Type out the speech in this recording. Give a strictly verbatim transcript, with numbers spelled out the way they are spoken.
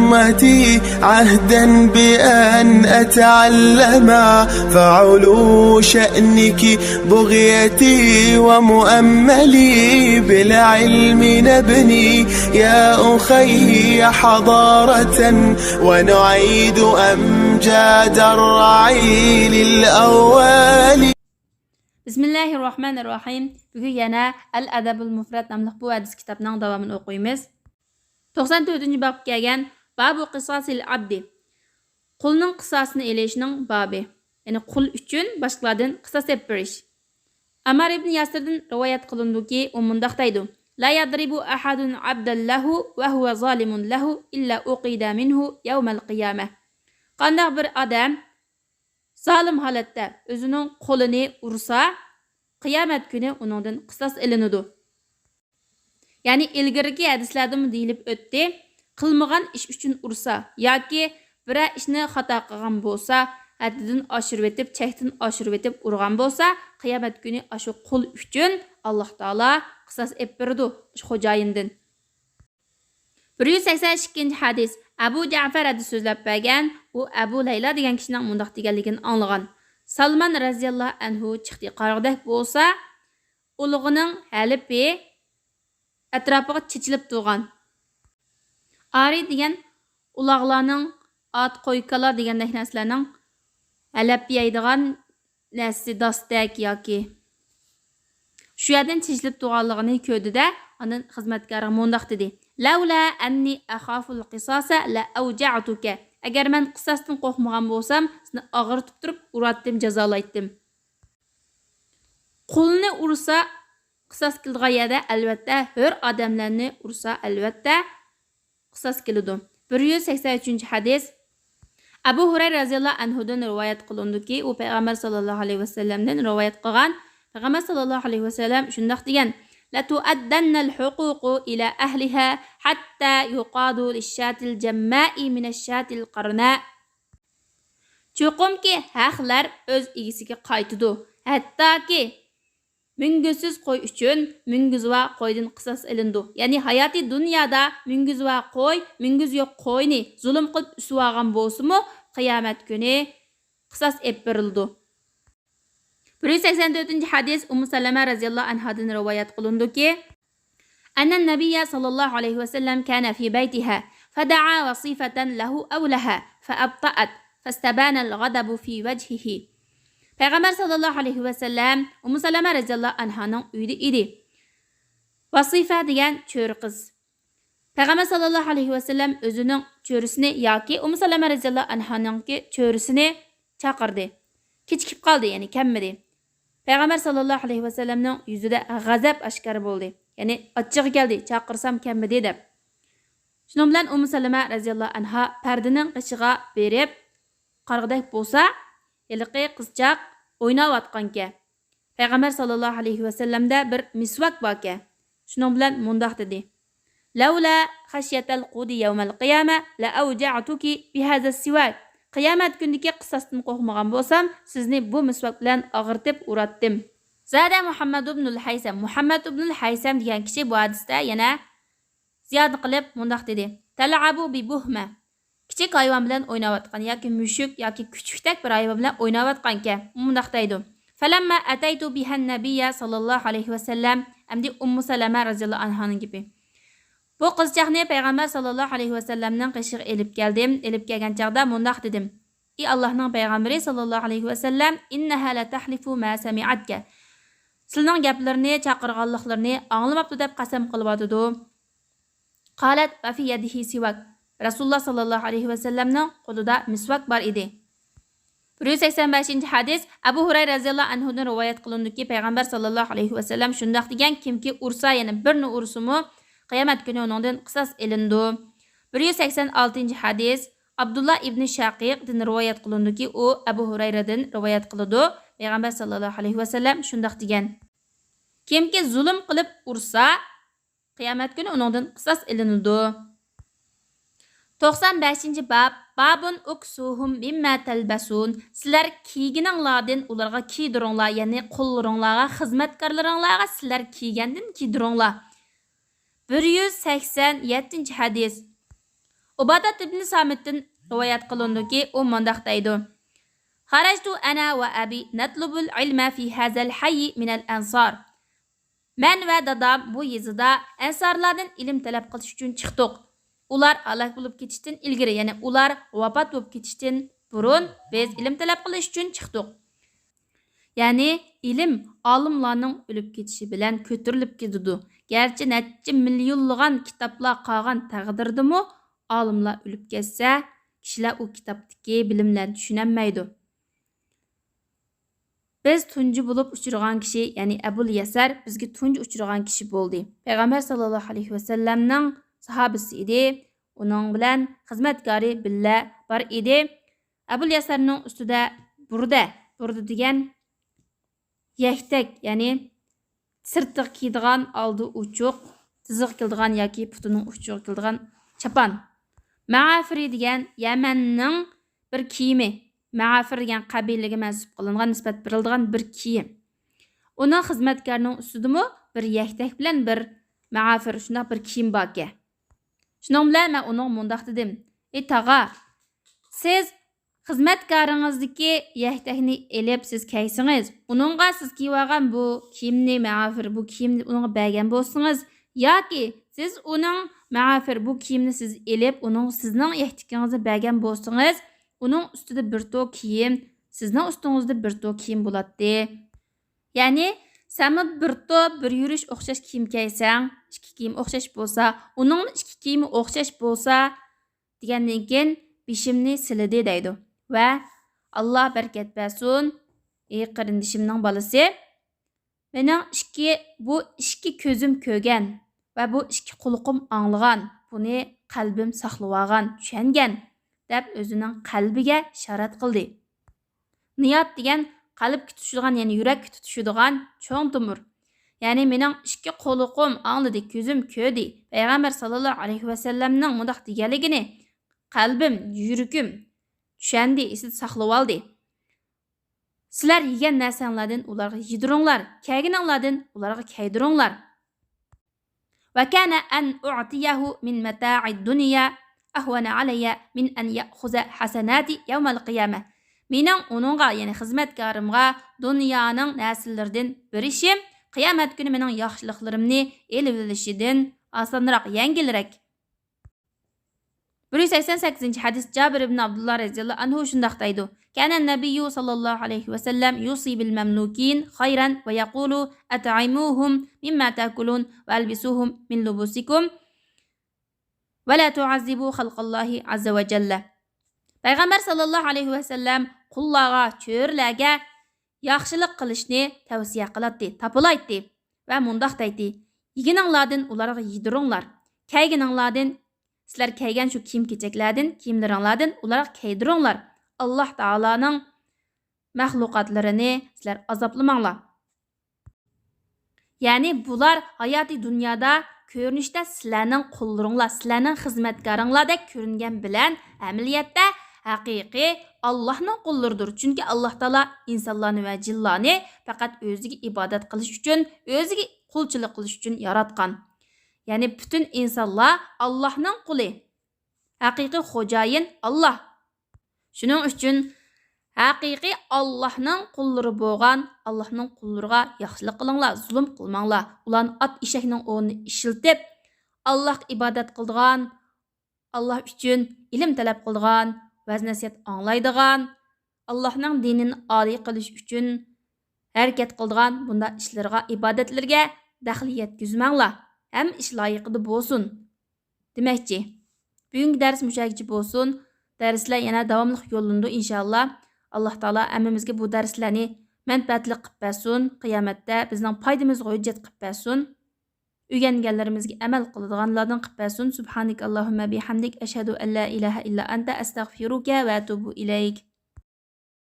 أمتي عهدا بأن أتعلم، فعلو شأنك بغيتي ومؤملي، بالعلم نبني يا أخي حضارة، ونعيد أمجاد الرعيل الأول. بسم الله الرحمن الرحيم. بۈگۈن يەنە ئەل ئەدەبۇل مۇفرەد ناملىق بۇ ھەدىس كىتابنىڭ داۋامىنى ئوقۇيمىز. توقسان تۆتىنچى بابقا كەلگەن، بابۇ قىساسىل ئابدى، قۇلنىڭ قىساسىنى ئېلىشنىڭ بابى، يەنى قۇل ئۈچۈن باشقىلاردىن قىساس ئېلىپ بېرىش. ئاممار ئىبن ياسىردىن رىۋايەت قىلىنىدۇكى، ئۇ مۇنداق دەيدۇ: لا يضرب أحد عبدا له وهو ظالم له إلا أوقد منه يوم القيامة. قانداق بىر ئادەم زالىم ھالەتتە ئۆزىنىڭ قولىنى ئۇرسا، قىيامەت كۈنى ئۇنىڭدىن قىساس ئېلىنىدۇ. يەنى ئىلگىرىكى ھەدىسلەردىمۇ دېيىلىپ ئۆتتى، قىلمىغان ئىش ئۈچۈن ئۇرسا ياكى بىرەر ئىشنى خاتا قىلغان بولسا، ھەددىدىن ئاشۇرۇۋېتىپ، چەكتىن ئاشۇرۇۋېتىپ ئۇرغان بولسا، قىيامەت كۈنى ئاشۇ قۇل ئۈچۈن ئاللاھ تائالا قىساس ئېلىپ بېرىدۇ شۇ خوجايىندىن. بىر يۈز سەكسەن ئىككىنچى ھەدىس، ئەبۇ جەئفەر ھەدىس سۆزلەپ بەرگەن، ئۇ ئەبۇ لەيلا دېگەن كىشىنىڭ مۇنداق دېگەنلىكىنى ئاڭلىغان. سالمان رەزىياللاھۇ ئەنھۇ چىقتى، قارىغۇدەك بولسا، ئۇلىغىنىڭ ھەلىپى ئەتراپىغا چېچىلىپ تۇرغان. ئارى دېگەن ئۇلاغلارنىڭ، ئات، قوي، كالا دېگەندەك نەرسىلەرنىڭ ھەلەپ يەيدىغان نەرسىسى، داستەك ياكى شۇ يەردىن چېچىلىپ تۇرغانلىقىنى كۆردى-دە، ئاندىن خىزمەتكارىغا مۇنداق دېدى: لولا ئەننى ئەخافۇل قىساسە لەئەۋجەئتۇكە. ئەگەر مەن قىساستىن قورقمىغان بولسام، سېنى ئاغرىتىپ تۇرۇپ ئۇراتتىم، جازالايتتىم. قۇلنى ئۇرسا، قىساس كېلىدىغان يەردە، ئەلۋەتتە، ھۆر ئادەملەرنى ئۇرسا، ئەلۋەتتە، قىساس كېلىدۇ. بىر يۈز سەكسەن ئۈچىنچى ھەدىس. ئەبۇ ھۇرەيرە رەزىياللاھۇ ئەنھۇدىن رىۋايەت قىلىنىدۇكى، ئۇ پەيغەمبەر ساللاللاھۇ ئەلەيھى ۋەسەللەمدىن رىۋايەت قىلغان، پەيغەمبەر ساللاللاھۇ ئەلەيھى ۋەسەللەم شۇنداق دېگەن: لەتۇئەددەننەل ھۇقۇقۇ ئىلە ئەھلىھا ھەتتا يۇقادۇ لىششاتىل جەممائى مىنەششاتىل قەرنە. چوقۇمكى ھەقلەر ئۆز ئىگىسىگە قايتىدۇ، ھەتتاكى مۈڭگۈزسىز قوي ئۈچۈن مۈڭگۈزۋار قويدىن قىساس ئېلىنىدۇ. يەنى ھاياتىي دۇنيادا مۈڭگۈزۋار قوي، مۈڭگۈزى يوق قوينى زۇلۇم قىلىپ ئۈسۈۋالغان بولسىمۇ، قىيامەت كۈنى قىساس ئېلىپ بېرىلىدۇ. بىر يۈز سەكسەن تۆتىنچى ھەدىس، ئۇممۇ سەلەمە رەزىياللاھۇ ئەنھادىن رىۋايەت قىلىنىدۇكى، أن النبي صلى الله عليه وسلم كان في بيتها فدعا وصيفة له أو لها فأبطأت فاستبان الغضب في وجهه. پەيغەمبەر ساللاللاھۇ ئەلەيھى ۋەسەللەم ئۇممۇ سەلەمە رەزىياللاھۇ ئەنھانىڭ ئۆيىدە ئىدى. ۋاسىفە دېگەن چۆرە قىز. پەيغەمبەر ساللاللاھۇ ئەلەيھى ۋەسەللەم ئۆزىنىڭ چۆرىسىنى ياكى ئۇممۇ سەلەمە رەزىياللاھۇ ئەنھانىڭكى چۆرىسىنى چاقىردى. كېچىكىپ قالدى، يەنى كەلمىدى. پەيغەمبەر ساللاللاھۇ ئەلەيھى ۋەسەللەمنىڭ يۈزىدە غەزەپ ئاشكارا بولدى. يەنى ئاچچىقى كەلدى، چاقىرسام كەلمىدى دەپ. شۇنىڭ بىلەن ئۇممۇ سەلەمە رەزىياللاھۇ ئەنھا پەردىنىڭ قېشىغا بېرىپ قارىغۇدەك بولسا، ھېلىقى قىزچاق ئويناۋاتقانكەن. پەيغەمبەر ساللاللاھۇ ئەلەيھى ۋەسەللەمدە بىر مىسۋاك باركەن. شۇنىڭ بىلەن مۇنداق دېدى: لولا خەشيەتەل قۇدى يەۋمەل قىيامە لەئەۋجەئتۇكى بىھازەس سىۋاك. قىيامەت كۈنىدىكى قىساستىن قورقمىغان بولسام، سىزنى بۇ مىسۋاك بىلەن ئاغرىتىپ ئۇراتتىم. زادە مۇھەممەد ئىبنۇل ھەيسەم، مۇھەممەد ئىبنۇل ھەيسەم دېگەن كىشى بۇ ھەدىستە يەنە زىيادە قىلىپ مۇنداق دېدى: تەلئەبۇ بىبۇھمە. كىچىك ھايۋان بىلەن ئويناۋاتقان ياكى مۈشۈك ياكى كۈچۈكتەك بىر ھايۋان بىلەن ئويناۋاتقانكەن. ئۇ مۇنداق دەيدۇ: فەلەممە ئەتەيتۇ بىھەن نەبىييە ساللاللاھۇ ئەلەيھى ۋەسەللەم. ئەمدى ئۇممۇ سەلەمە رەزىياللاھۇ ئەنھانىڭ گېپى. بۇ قىزچاقنى پەيغەمبەر ساللاللاھۇ ئەلەيھى ۋەسەللەمنىڭ قېشىغا ئېلىپ كەلدىم. ئېلىپ كەلگەن چاغدا مۇنداق دېدىم: ئى ئاللاھنىڭ پەيغەمبىرى ساللاللاھۇ ئەلەيھى ۋەسەللەم، ئىننەھا لەتەھلىفۇ ما سەمىئەتكە. سىلىنىڭ گەپلىرىنى، چاقىرغانلىقلىرىنى ئاڭلىماپتۇ دەپ قەسەم قىلىۋاتىدۇ. قالەت ۋە فى يەدىھى سىۋاك. رەسۇلۇللا ساللاللاھۇ ئەلەيھى ۋەسەللەمنىڭ قولىدا مىسۋاك بار ئىدى. بىر يۈز سەكسەن بەشىنچى ھەدىس، ئەبۇ ھۇرەيرە رەزىياللاھۇ ئەنھۇدىن رىۋايەت قىلىنىدۇكى، پەيغەمبەر ساللاللاھۇ ئەلەيھى ۋەسەللەم شۇنداق دېگەن: كىمكى ئۇرسا، يەنى بىرنى ئۇرسىمۇ، قىيامەت كۈنى ئۇنىڭدىن قىساس ئېلىنىدۇ. بىر يۈز سەكسەن ئالتىنچى ھەدىس، ئابدۇللا ئىبنى شەقىقتىن رىۋايەت قىلىنىدۇكى، ئۇ ئەبۇ ھۇرەيرىدىن رىۋايەت قىلىدۇ، پەيغەمبەر ساللاللاھۇ ئەلەيھى ۋەسەللەم شۇنداق دېگەن: كىمكى زۇلۇم قىلىپ ئۇرسا، قىيامەت كۈنى ئۇنىڭدىن قىساس ئېلىنىدۇ. توقسان بەشىنچى باب، بابۇن ئۇكسۇھۇم مىمما تەلبەسۇن. سىلەر كىيگىنىڭلاردىن ئۇلارغا كىيدۈرۈڭلار، يەنى قۇللىرىڭلارغا، خىزمەتكارلىرىڭلارغا سىلەر كىيگەندىن كىيدۈرۈڭلار. بىر يۈز سەكسەن يەتتىنچى ھەدىس. ئۇبادەت ئىبنى سامىتتىن رىۋايەت قىلىنىدۇكى، ئۇ مۇنداق دەيدۇ: خرجت أنا وأبي نطلب العلم في هذا الحي من الأنصار. مەن ۋە دادام بۇ يېزىدا ئەنسارلاردىن ئىلىم تەلەپ قىلىش ئۈچۈن چىقتۇق. ئۇلار ھالاك بولۇپ كېتىشتىن ئىلگىرى، يەنى ئۇلار ۋاپات بولۇپ كېتىشتىن بۇرۇن بىز ئىلىم تەلەپ قىلىش ئۈچۈن چىقتۇق. يەنى ئىلىم ئالىملارنىڭ ئۆلۈپ كېتىشى بىلەن كۆتۈرۈلۈپ كېتىدۇ. گەرچە نەچچە مىليونلىغان كىتابلار قالغان تەقدىردىمۇ، ئالىملار ئۆلۈپ كەتسە، كىشىلەر ئۇ كىتابتىكى بىلىملەرنى چۈشىنەلمەيدۇ. بىز تۇنجى بولۇپ ئۇچرىغان كىشى، يەنى ئەبۇل يەسەر بىزگە تۇنجى ئۇچرىغان كىشى بولدى. پەيغەمبەر ساللاللاھۇ ئەلەيھى ۋەسەللەمنىڭ ساھابىسى ئىدى. ئۇنىڭ بىلەن خىزمەتكارى بىللە بار ئىدى. ئەبۇل يەسەرنىڭ ئۈستىدە بۇردە، بۇردە دېگەن يەكتەك، يەنى سىرتىغا كىيىدىغان، ئالدى ئوچۇق، تىزىغا كېلىدىغان ياكى پۇتىنىڭ ئۇچىغا كېلىدىغان چاپان. مەئافىرى دېگەن يەمەننىڭ بىر كىيىمى. مەئافىر دېگەن قەبىلىگە مەنسۇپ قىلىنغان، نىسبەت بېرىلىدىغان بىر كىيىم. ئۇنىڭ خىزمەتكارىنىڭ ئۈستىدىمۇ بىر يەكتەك بىلەن بىر مەئافىر، شۇنداق بىر كىيىم باركەن. شۇنىڭ بىلەن مەن ئۇنىڭغا مۇنداق دېدىم: «ئى تاغا، سىز خىزمەتكارىڭىزدىكى يەكتەكنى ئېلىپ سىز كەيسىڭىز، ئۇنىڭغا سىز كىيىۋالغان بۇ كىيىمنى، مەئافىر بۇ كىيىمنى ئۇنىڭغا بەرگەن بولسىڭىز، ياكى سىز ئۇنىڭ مەئافىر بۇ كىيىمنى سىز ئېلىپ، ئۇنىڭ سىزنىڭ يەكتىكىڭىزنى بەرگەن بولسىڭىز، ئۇنىڭ ئۈستىدە بىر تو كىيىم، سىزنىڭ ئۈستىڭىزدە بىر تو كىيىم بولاتتى.» يەنى، سەنمۇ بىر تو، بىر يۈرۈش ئوخشاش كىيىم كىيسەڭ، ئىككى كىيىم ئوخشاش بولسا، ئۇنىڭمۇ ئىككى كىيىمى ئوخشاش بولسا، دېگەندىن كېيىن بېشىمنى سىلىدى دەيدۇ. ۋە، «ئاللا بەرىكەت بەرسۇن، ئى قېرىندىشىمنىڭ بالىسى، مېنىڭ ئىككى، بۇ ئىككى كۆزۈم كۆرگەن ۋە بۇ ئىككى قۇلىقىم ئاڭلىغان، بۇنى قەلبىم ساقلىۋالغان، چۈشەنگەن» دەپ ئۆزىنىڭ قەلبىگە ئىشارەت قىلدى. نىيات دېگەن قەلبكە تۇتىشىدىغان، يەنى يۈرەككە تۇتىشىدىغان چوڭ تومۇر. يەنى مېنىڭ ئىككى قۇلىقىم ئاڭلىدى، كۆزۈم كۆردى. پەيغەمبەر ساللاللاھۇ ئەلەيھى ۋەسەللەمنىڭ مۇنداق دېگەنلىكىنى قەلبىم، يۈرىكىم چۈشەندى، ئېسىدە ساقلىۋالدى. سىلەر يېگەن نەرسەڭلاردىن ئۇلارغا يېدۈرۈڭلار، كەيگىنىڭلاردىن ئۇلارغا كەيدۈرۈڭلار. وكان أن أعطيه من متاع الدنيا أهون علي من أن يأخذ حسناتي يوم القيامة. مېنىڭ ئۇنىڭغا، يەنى خىزمەتكارىمغا دۇنيانىڭ نەرسىلىرىدىن بېرىشىم قىيامەت كۈنى مېنىڭ ياخشىلىقلىرىمنى ئېلىۋېلىشىدىن ئاسانراق، يەڭگىلرەك. بىر يۈز سەكسەن سەككىزىنچى ھەدىس، جابىر ئىبن ئابدۇللا رەزىياللاھۇ ئەنھۇ شۇنداق دەيدۇ: كان النبي صلى الله عليه وسلم يوصي بالمملوكين خيرا ويقول: أطعموهم مما تأكلون وألبسوهم من لبوسكم ولا تعذبوا خلق الله عز وجل. پەيغەمبەر ساللاللاھۇ ئەلەيھى ۋەسەللەم قۇللارغا، چۆرىلەرگە ياخشىلىق قىلىشنى تەۋسىيە قىلاتتى، تاپىلايتتى ۋە مۇنداق دەيتتى: يېگىنىڭلاردىن ئۇلارغا يېدۈرۈڭلار، كەيگىنىڭلاردىن، سىلەر كەيگەن شۇ كىيىم-كېچەكلەردىن، كىيىملىرىڭلاردىن ئۇلارغا كەيدۈرۈڭلار. ئاللاھ تائالانىڭ مەخلۇقاتلىرىنى سىلەر ئازابلىماڭلار. يەنى بۇلار ھاياتىي دۇنيادا كۆرۈنۈشتە سىلەرنىڭ قۇللىرىڭلار، سىلەرنىڭ خىزمەتكارىڭلاردەك كۆرۈنگەن بىلەن، ئەمەلىيەتتە ھەقىقىي ئاللاھنىڭ قۇللىرىدۇر. چۈنكى ئاللاھ تائالا ئىنسانلارنى ۋە جىنلارنى پەقەت ئۆزىگە ئىبادەت قىلىش ئۈچۈن، ئۆزىگە قۇلچىلىق قىلىش ئۈچۈن ياراتقان. يەنى پۈتۈن ئىنسانلار ئاللاھنىڭ قۇلى. ھەقىقىي خوجايىن ئاللاھ. شۇنىڭ ئۈچۈن ھەقىقىي ئاللاھنىڭ قۇللىرى بولغان، ئاللاھنىڭ قۇللىرىغا ياخشىلىق قىلىڭلار، زۇلۇم قىلماڭلار. ئۇلارنى ئات ئېشەكنىڭ ئورنىدا ئىشلىتىپ، ئاللاھقا ئىبادەت قىلىدىغان، ئاللاھ ئۈچۈن ئىلىم تەلەپ قىلىدىغان، ۋەز-نەسىھەت ئاڭلايدىغان، ئاللاھنىڭ دىنىنى ئالىي قىلىش ئۈچۈن ھەرىكەت قىلىدىغان بۇنداق ئىشلىرىغا، ئىبادەتلىرىگە دەخلى يەتكۈزمەڭلار. ھەممە ئىش لايىقىدا بولسۇن. دېمەكچى، بۈگۈنكى دەرس مۇشۇ يەرگىچە بولسۇن. دەرسلەر يەنە داۋاملىق يوللىنىدۇ، ئىنشائاللا. ئاللاھ تائالا ھەممىمىزگە بۇ دەرسلەرنى مەنپەئەتلىك قىلىپ بەرسۇن. قىيامەتتە بىزنىڭ پايدىمىزغا ھۆججەت قىلىپ بەرسۇن. ئۆگەنگەنلىرىمىزگە ئەمەل قىلىدىغانلاردىن قىلىپ بەرسۇن. سبحانك اللهم بحمدك، أشهد أن لا إله إلا أنت، أستغفرك وأتوب إليك.